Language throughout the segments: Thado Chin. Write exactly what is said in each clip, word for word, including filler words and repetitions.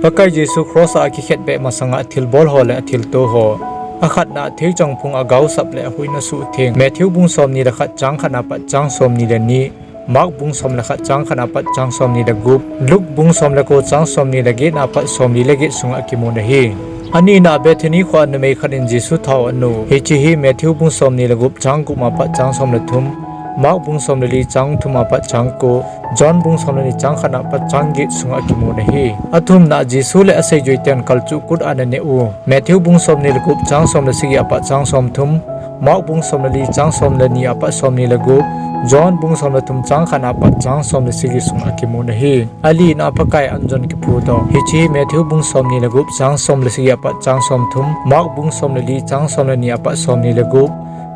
Pakai Jesu cross a akikhetbeh masanga athilbol ho le athilto ho. Akhatna, theichang phung agaosap le ahuhhing asuhtheng. Matthew bung somni le khat chang khatna apat chang somni le ni. Mark bung som le khat chang khatna apat chang somni le gup. Luke bung som le ko chang somni le getna apat somli le get sunga akimun ahi. Anina, Bethany khoa numei khat in Jesu thao anu. Hiche hi Matthew bung somni le gup chang gup ma apat chang som le thum, Mark bung som le li chang thum apat chang ko, John bung som le ni chang khatna apat chang get sunga akimun ahi. Athumna, Jesu le aseijui ten kalchuh kut ana neh u. Matthew bung somni le gup chang som le sagi apat chang som thum, Mark bung som le li chang som le ni apat somni le gup, John bung som le thum chang khatna apat chang som le sagi sunga akimun ahi. Alina, Pakai anjon kiphudoh. Hiche hi Matthew bung somni le gup chang som le sagi apat chang som thum, Mark bung som le li chang som le ni apat somni le gup,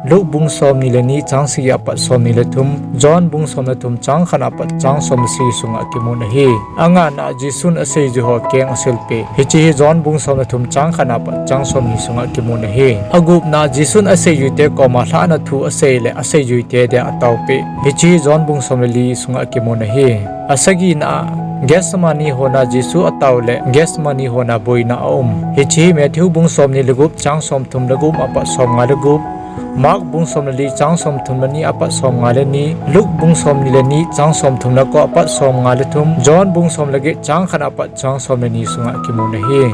Luke bung somni le ni chang sagi apat somni le thum, John bung som le thum chang khatna apat chang som le sagi sunga akimun ahi. Angana, Jesun aseijui ho keng asilpeh. Hiche hi John bung som le thum chang khatna apat chang somni sunga akimun ahi. Agupna, Jesun aseijui te koma lhahna thu asei le aseijui te dia ataopeh. Hiche hi John bung som le li sunga akimun ahi. Asagina, Gethsemane hona Jesu atao le Gethsemane hona boina aum. Hiche hi Matthew bung somni le gup chang som thum le gup ma apat som nga le gup, Mark bung som le li chang som thum le ni apat som nga le ni, Luke bung somni le ni chang som thum le ko apat som nga le thum, John bung som le get chang khatna apat chang som le ni sunga akimun ahi.